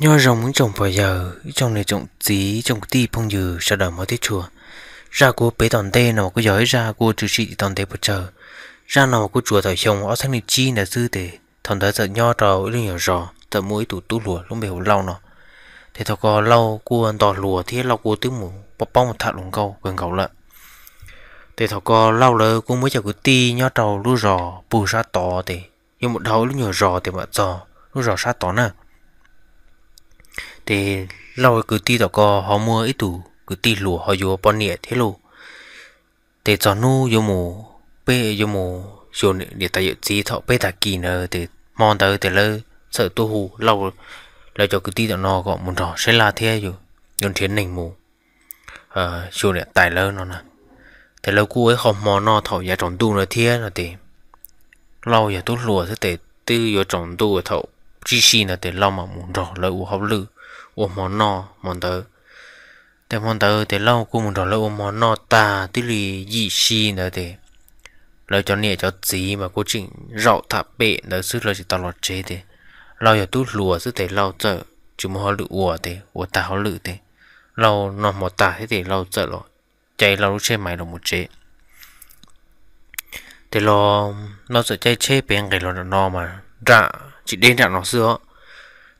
Nyob zoo ib tsoom pog yawg, ib tsoom niam tsoom txiv, ib tsoom kwv tij phooj ywg sawv daws hmov thiab tshua. Zaj kuv piav tom ntej no kuj yog ib zaj kuj tshwm sim tsis tau ntev pes tsawg. Zaj no kuj tsuas thaum xyoo ob txhiab nees nkaum tsib ntawd xwb ces thaum ntawd txawm nyob rau ib lub nyuag zos txawm muaj ib tug tub hluas lub npe hu Lauj no. Ces thaum ko Lauj kuj nto hluas thiab Lauj kuj twb mus paub paub mus tham hluas nkauj kawg nkaus lawm. Ces thaum ko Lauj lawv kuj muaj cov kwv tij nyob rau lub zos pug sab tod ces yuav mus dhau ib lub nyuag zos ces mam txog lub zos sab tod na. Ces Lauj kwv tij tom ko ho muaj ib tug kwv tij hluas ho yuav poj niam thiab lauj. Ces txog hnub yuav mus, peb yuav mus xyuas niam tais yawm txiv thaum peb tag kis ntawd ces hmo ntawd ces lawv txawm tuaj hu Lauj, lawv cov kwv tij tom no kom mus nrog Saib Laj thiab yuav nrhiav neeg mus xyuas niam tais lawv no na. Ces lawv kuj ua ib qho hmo noj thaum yav tsaus ntuj na thiab no ces Lauj yog tub hluas xwb ces twb yuav tsaus ntuj thaum tsib si ntawd ces Lauj mam mus nrog lawv ua hauj lwm, ua hmo noj hmo ntawd. Ces hmo ntawd ces Lauj kuj mus nrog lawv ua hmo noj tag twb li yim si ntawd ces lawv cov niam cov txiv mas kuj tseem zaum tham pem ntawd xwb, lawv tsis tau los tsev ces Lauj yog tub hluas xwb ces Lauj txawm tsis muaj hauj lwm ua ces ua tag hauj lwm ces Lauj noj hmo tag thiab ces Lauj txawm los caij Lauj lub tsheb maiv los mus tsev. Ces los Lauj txawm caij tsheb pem nqes los nram no mas nram tsis deb nram no xwb os,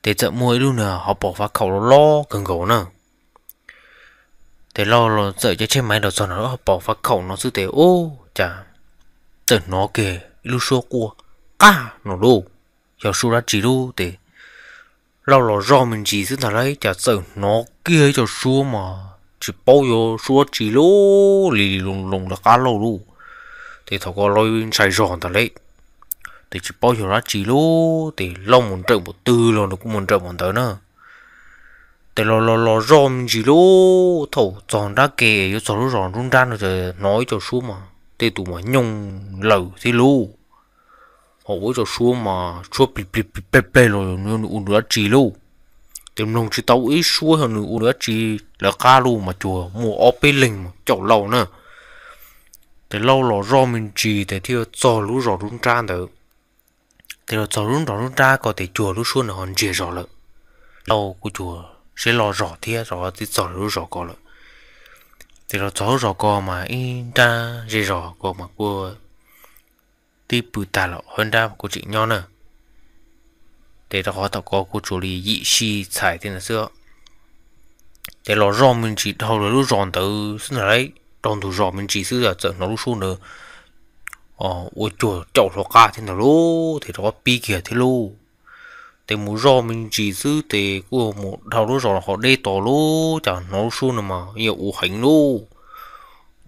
ces txawm muaj ib lub niag hauv paus fab khaum loj loj kawg nkaus na. Ces Lauj los txawm caij tsheb maiv los txog nram lub hauv paus fab khaum no xwb ces ub cas txawm hnov kiag ib lub suab quaj qaj no lauj, yog suab dab tsi lauj ces Lauj los zoj me ntsis xwb ntag lauj cas txawm hnov kiag ib co suab mas tsis paub yog suab dab tsi lauj, li li loo loo lawv qab lauj lauj. Ces thaum ko Lauj ntshai zog ntag lauj, ces tsis paub yog dab tsi lauj ces Lauj mus nrawm npaum twg los nws kuj mus nrawm npaum ntawd na. Ces los los los zoj me ntsis lauj thaum txog nrab ke yuav txog lub zos nruab nrab no ces hnov ib co suab mas tej tus mas nyooj lawm thiab lauj. Ho ua ib co suab mas suab plig plig plig pleg pleg los yog nws ua nws dab tsi lauj. Ces mloog tsis tau ib suab yog nws ua nws dab tsi, lawv qab lauj mas cuag muaj ob peb leeg mas caum Lauj na. Ces Lauj los zoj me ntsis ces thiaj txog lub zos nruab nrab ntawd. Ces los txog lub zos nruab nrab ko ces cuag lub suab ntawd ho ntsiag zog lawm. Lauj kuj cuag siab loj zog thiab rov twb txog lub zos ko lawm. Ces los txog lub zos ko mas ib nrab zej zos ko mas kuj twb pw tag lawm, ho ib nrab kuj tseem nyob na. Ces rau qhov thaum ko kuj tsuas li yim si txhais thiab ntawd xwb. Ces los zoj me ntsis dhau lawv lub zos ntawd xwb ntag lauj, dhau ntug zos me ntsis xwb txawm hnov lub suab ntawd ua cuag caum hluas qab thiab ntag lauj, ces rov qab pib kiag thiab lauj. Ces mus zoj me ntsis xwb ces kuj mus dhau lub zos qhov deb tod lauj, cas hnov lub suab no mas yeej ua heev lauj.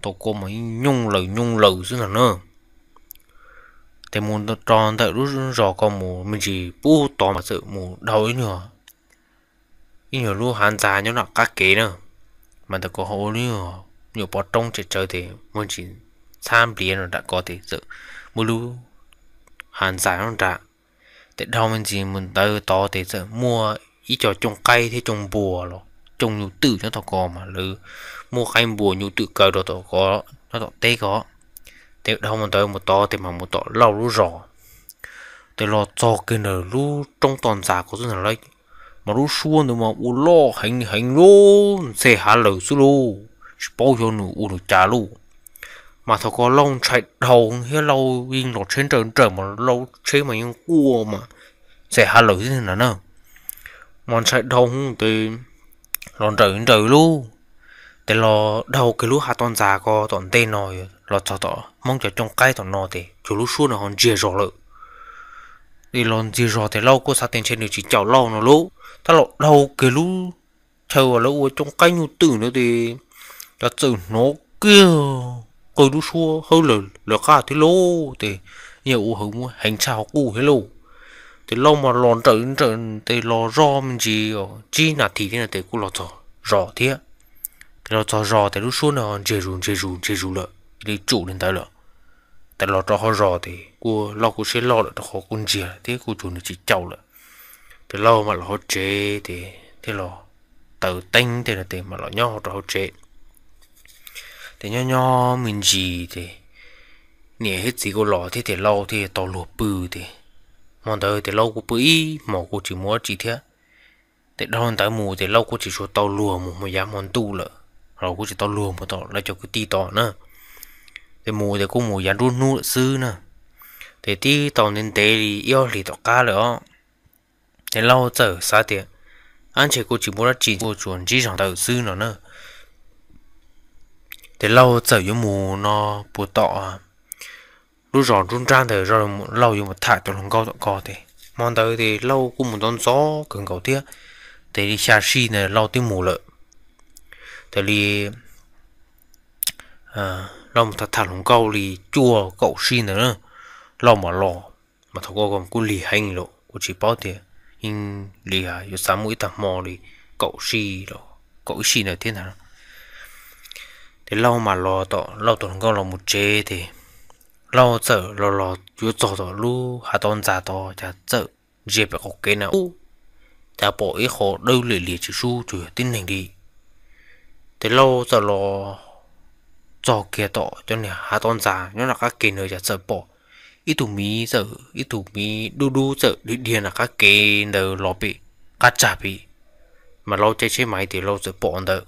Thaum ko mas yeej nyooj lawm nyooj lawm xwb ntag na. Ces mus rau ntawm lub zos ko mus me ntsis pub tod mas txawm mus dhau ib nyuag, ib nyuag lub hav ntxa nyob nram qab kev na. Mas ntawm ko ho ua lub nyuag pov roob tsawv tsawv ces muaj ntsis txhab npliav no nram ko ces txawm muaj lub hav ntxa nyob nram. Ces dhau me ntsis mus ntawd tod ces txawm muaj ib co cooj qaib thiab cooj npua los cooj nyuj twm nyob tom ko mas lawv muaj qaib npua nyuj twm kaw rau tom ko, nyob tom teb ko. Ces dhau mus ntawd mus tod ces mas mus tom Lauj lub zos. Ces los txog kiag ntawm lub roob toj ntxas ko xwb ntag lauj, mas lub suab ntawd mas ua loj heev heev lauj, ntxhe hav lawm xwb lauj, tsis paub xyov nws ua nws cas lauj. Mas thaum ko Lauj ntshai dhau thiab Lauj yeej los tsheb nrawm nrawm mas Lauj tsheb mas yeej quaj mas ntxhe hav lawm xwb ntag na. Mas ntshai dhau hwv ces los nrawm nrawm lauj. Ces los dhau kiag lub hav toj ntxas ko tom ntej no los txog tom Hmoob cov cooj qaib tom no ces cuag lub suab no ho ntsiag zog lawm. Ces los ntsiag zog ces Lauj kuj xav tias ntshe nws tsis caum Lauj no lauj, tab los dhau kiag lub chaw uas lawv ua cooj qaib nyuj twm ntawd ces cas txawm hnov kiag qw lub suab hawb lawm lawv qab thiab lauj, ces yog ua heev muab heev tshaj qub thiab lauj. Ces Lauj mas los nrawm nrawm ces los zoj me ntsis tsib nas this thiab no ces kuj los txog zos thiab. Ces los txog zos ces lub suab no ntsiag zus ntsiag zus ntsiag zus lawm li tsum li ntawd lawm. Ces los rau hauv zos ces kuj Lauj kuj siab loj lawm rau qhov kuj ntsiag thiab kuj tsuas nws tsis caum lawm. Ces Lauj mam los hauv tsev ces thiaj los taws teeb tej no ces mam los nyob rau hauv tsev. Ces nyob nyob me ntsis ces niam thiab txiv kuj los thiab ces Lauj thiaj tau luag pw ces hmo ntawd ces Lauj kuj pw ib hmos kuj tsis muaj dab tsi thiab. Ces dhau ntawd mus ces Lauj kuj tsis tshua tau luag mus, mus yav hmo ntuj lawm los kuj tsis tau luag mus tom lawv cov kwv tij tod na. Ces mus ces kuj mus yav nruab hnub lawm xwb na. Ces tib tau ntev ntev li ib ob hlis tom qab lawm os, ces Lauj txawm xav tias, ab, ntshe kuj tsis muaj dab tsi, kuj tsuas ntsib zog ntawd xwb no na. Ces Lauj txawm yuav mus no puag tom lub zos nruab nrab ntawd, Lauj yuav mus tham cov hluas nkauj tom ko. Ces hmo ntawd ces Lauj kuj mus ntxov ntxov kawg nkaus thiab, ces li xya sij ntawd Lauj twb mus lawm. Ces li Lauj mus tham tham hluas nkauj li cuaj kaum sij ntawd na, Lauj mam los, mas thaum ko kuj lig heev lawm, kuj tsis paub tias yeej li yuav xav muaj ib tag hmo li kaum sij los kaum ib sij ntawd thiab ntag. Ces Lauj mam los tom Lauj tus hluas nkauj los mus tsev ces Lauj txawm los los yuav txog tom lub hav tod ntxa tod, cas txawm ntsia pem qaum kev na, ub, cas pom ib qho dawb liam lias tsis sub tsuas yog tib neeg li. Ces Lauj txawm los txog kiag tom cov niag hav tod ntxa nyob nram qab ke na, cas txawm pom ib tug miv txawm, ib tug miv dub dub txawm dhia dhia nram qab kev ntawd los pem qab tsag pem, mas Lauj caij tsheb maiv ces Lauj txawm pom ntawd.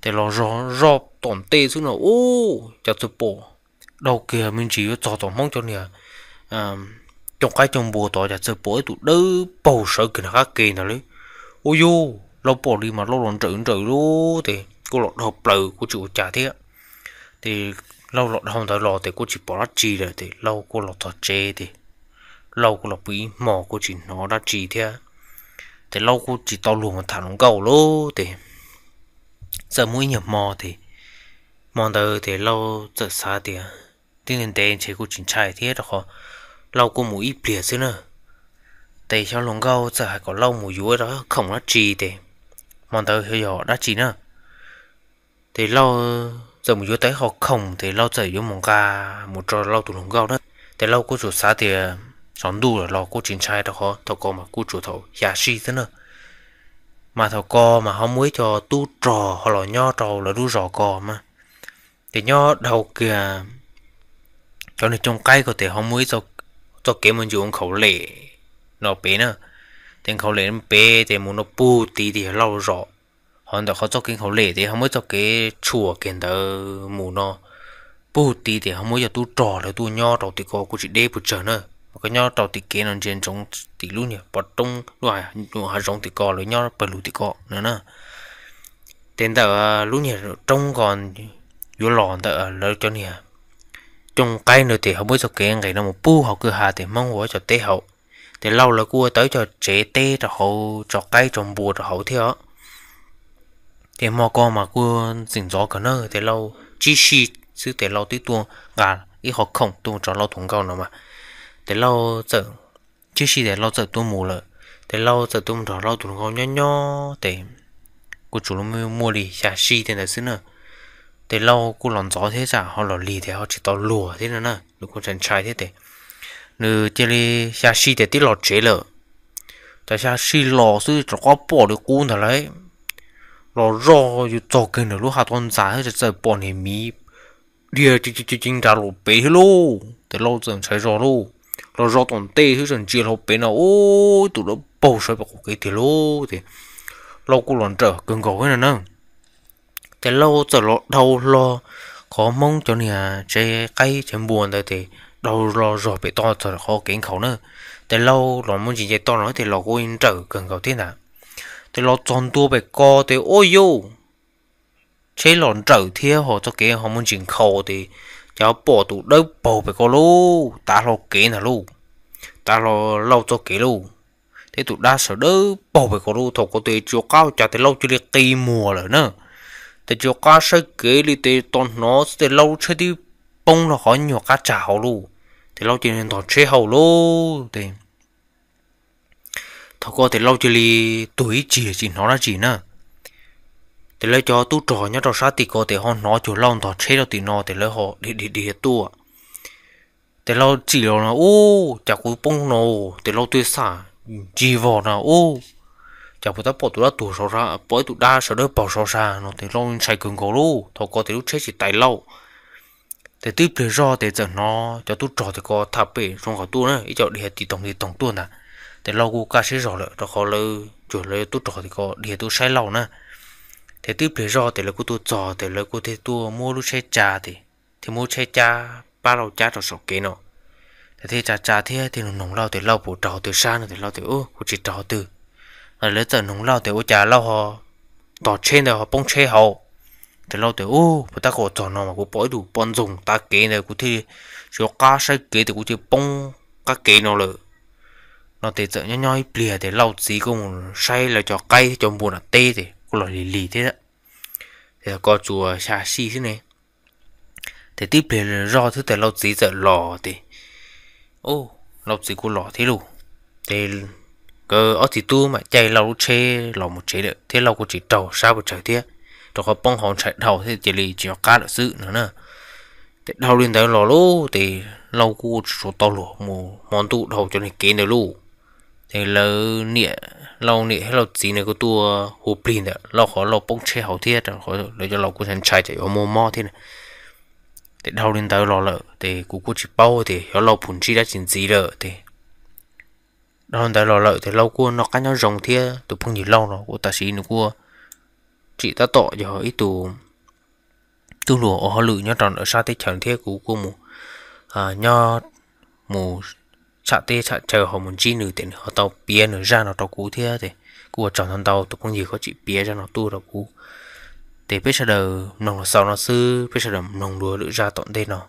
Ces los zog zoj tom ntej xwb no, ub, cas txawm pom dhau kiag me ntsis yuav txog tom Hmoob cov niag cooj qaib cooj npua tod, cas txawm pom ib tug dawb paug sawv kiag nram qab ke ntawd li. Ua yuj, Lauj pom li mas Lauj los nrawm nrawm lub ces kuj los dhau plaws kuj tsis ua cas thiab. Ces Lauj los dhau ntawd los ces kuj tsis pom dab tsi lawm ces Lauj kuj los txog tsev ces Lauj kuj los pw ib hmo kuj tsis hnov dab tsi thiab. Ces Lauj kuj tsis tau luag mus tham hluas nkauj lawm ces txawm muaj ib nyuag hmo ces hmo ntawd ces Lauj txawm xav tias, tib ntev ntev ntshe kuj tsis ntshai thiab rau qhov Lauj kuj mus ib pliag xwb na. Ces xyov hluas nkauj txawm hais kom Lauj mus yuav ib khoom dab tsi ces hmo ntawd xyov yog dab tsi na. Ces Lauj txawm mus yuav tau ib qho khoom ces Lauj txawm yuav mus nqa mus rau Lauj tus hluas nkauj na. Ces Lauj kuj tsuas xav tias tsaus ntuj lawm los kuj tsis ntshai rau qhov thaum ko mas kuj tsuas thaum xya sij xwb na. Mas thaum ko mas ho muaj ib co tub rog ho los nyob rau lawv lub zos ko mas. Ces nyob dhau kiag cov niag cooj qaib ko ces ho muaj ib txoj kev mus ncig ua nkhaus lem no pem na. Ces nkhaus lem pem ces mus no pug tid ces yog Lauj zos. Ho ntawm qhov txoj kev nkhaus lem ces ho muaj ib txoj kev tshuam kiag ntawd mus no pug tid ces ho muaj ib co tub rog lawv tuaj nyob rau tim ko kuj tsis deb puas tsawg na. Mas koj nyob rau tim kev no ntsia ntsoov tim lub niag pov roob lub hav zoov tim ko lawv nyob pawg lug tim ko no na. Ces ntawm lub niag roob ko yuav los ntawm lawv cov niag cooj qaib ntawd ces ho muaj ib txoj kev nqes no mus pug hauv kwj ha ces Hmoob ua cov teb hauv. Ces Lauj lawv kuj ua tau ib co tsev teb rau hauv tso qaib tso npua rau hauv thiab os. Ces hmo ko mas kuj txim ntxov kawg na, ces Lauj tsib sij xwb ces Lauj twb tuaj nqa ib qho khoom tuaj tso Lauj tus nkauj no mas. Ces Lauj txawm, tsib sij ces Lauj txawm tuaj mus lawm. Ces Lauj txawm tuaj mus nrog Lauj tus hluas nkauj nyob nyob ces kuj tsuas muaj li xya sij tej ntawd xwb na. Ces Lauj kuj los ntxov thiab tsam ho los lig ces ho tsis tau luag thiab no na, nws kuj ntshai ntshai thiab ces nws cia li xya sij ces tib los tsev lawm. Ces xya sij los xwb rov qab pom li qub ntag lauj. Los zoj yuav txog kiag ntawm lub hav tod ntxa thiab txawm pom niag miv dhia ceev ceev nrad los pem thiab lauj. Ces Lauj txawm ntshai zog lauj. Los zoj tom ntej xwb txawm ntsia hlo pem no ub, ib tug dawb paug sawv pem qaum kev tiag lauj. Ces Lauj kuj los nrawm kawg nkaus thiab no na. Ces Lauj txawm los dhau hlo qhov Hmoob cov niag tsev qaib tsev npua ntawd ces dhau los zog pem toj txog qhov kev nkhaus na. Ces Lauj los muaj ntsis nce toj no ces los kuj nrawm kawg nkaus thiab ntag. Ces los txog ntua pem ko ces ua yuj, tsheb los nrawm thiab ho txoj kev ho muaj ntsis nkhaus ces cas pom tus dawb paug pem ko lauj, tav hlo kev ntag lauj, tav hlo Lauj txoj kev lauj. Thiab tus dab sawv dawb paug pem ko lauj, thaum ko ces tsis nco qab ua cas ces Lauj cia li qi muag lawm na. Ces tsis nco qab saib kev li ces tos hnov xwb ces Lauj lub tsheb twb poob rau qhov nyuag qab tsag hauv lauj. Ces Lauj cia li ntog tsheb hauj lauj ces thaum ko ces Lauj cia li tuag ib tsig tsis hnov dab tsi na. Ces lawv cov tub rog nyob rau sab tim ko ces ho hnov cuag Lauj ntog tsheb rau tim no ces lawv ho dhia dhia dhia tuaj. Ces Lauj txim los no ub, cas kuv poob no, ces Lauj twb xav ntsig vog no ub, cas puas tab pom tus dab tuag sov sab, pom ib tug dab sawv dawb paug sov sab no ces Lauj ntshai kawg nkaus lauj. Thaum ko ces lub tsheb tsis tais Lauj. Ces twb pliag zog ces txawm hnov cov tub rog tim ko tham pem zoo nkaus tuaj na, ib co dhia tiv toog tiv toog tuaj ntag. Ces Lauj kuj kaj siab zog lawm rau qhov lawv tsuas lawv tub rog tes ko dhia tuaj saib Lauj na. Ces twb pliag zog tes lawv kuj tuaj txog tes lawv kuj thiaj tuaj muab lub tsheb tsa tes thiaj muab tsheb cab pab Lauj cab rau saum kev no. Tes thiaj tsa tsa thiab thiaj noog Lauj tes Lauj puas raug twg sab no tes Lauj tes ub kuv tsis raug twg. Lawv txawm noog Lauj tes ua cas Lauj ho tos tsheb ntawd ho poob tsheb hauv. Tes Lauj tes ub puas tab kuv txog no mas kuv pom ib tug poj ntxoog tav kev ntawd kuv thiaj tsis qab saib kev tes kuv thiaj poob qab kev no lawm. No tes txawm nyob nyob ib pliag tes Lauj txiv kuj mus saib lawv cov qaib thiab cov npua nram teb tes kuj los lig lig thiab. Tes ko tsuas xya xij xwb ne. Tes tib pliag zog xwb tes Lauj txiv txawm los tes Lauj txiv kuj los thiab lauj. Tes nkawd ob txiv tub mam caij Lauj lub tsheb los mus tsev lawm thiab Lauj kuj tsis raug sab puas tsawg thiab, rau qhov poob hauv ntshai dhau thiab cia li tsis nco qab lawm xwb no na. Tes dhau li ntawd los lauj tes Lauj kuj tsis tau luag mus hmo ntuj dhau cov niag kev ntawd lauj. Ces lawv niam, Lauj niam thiab Lauj txiv ne kuj tuaj hu plig ntawm Lauj qhov Lauj poob tsheb hauv thiab rau qhov lawv cov laus kuj ntshai ntshai tsam yuav muaj mob thiab. Ces dhau li ntawd los lawm ces kuv kuj tsis paub tias xyov Lauj puas ntsib dab tsi ntxiv lawm ces dhau li ntawd los lawm ces Lauj kuj noj qab nyob zoo thiab tus phooj ywg Lauj no kuj tam sim nws kuj tseem tab tom yog ib tug tub hluas ua hauj lwm nyob rau ntawm sab teb chaws thiab kuv kuj mus nyob mus tsham teb tsham chaw ho mus ntsib nws ces nws ho tau piav nws zaj no rau kuv thiab ces kuj ua tsaug ntau ntau tus phooj ywg koj tseem piav zaj no tuaj rau kuv. Ces peb sawv daws mloog los xaus no xwb, peb sawv daws mloog dua lwm zaj tom ntej no.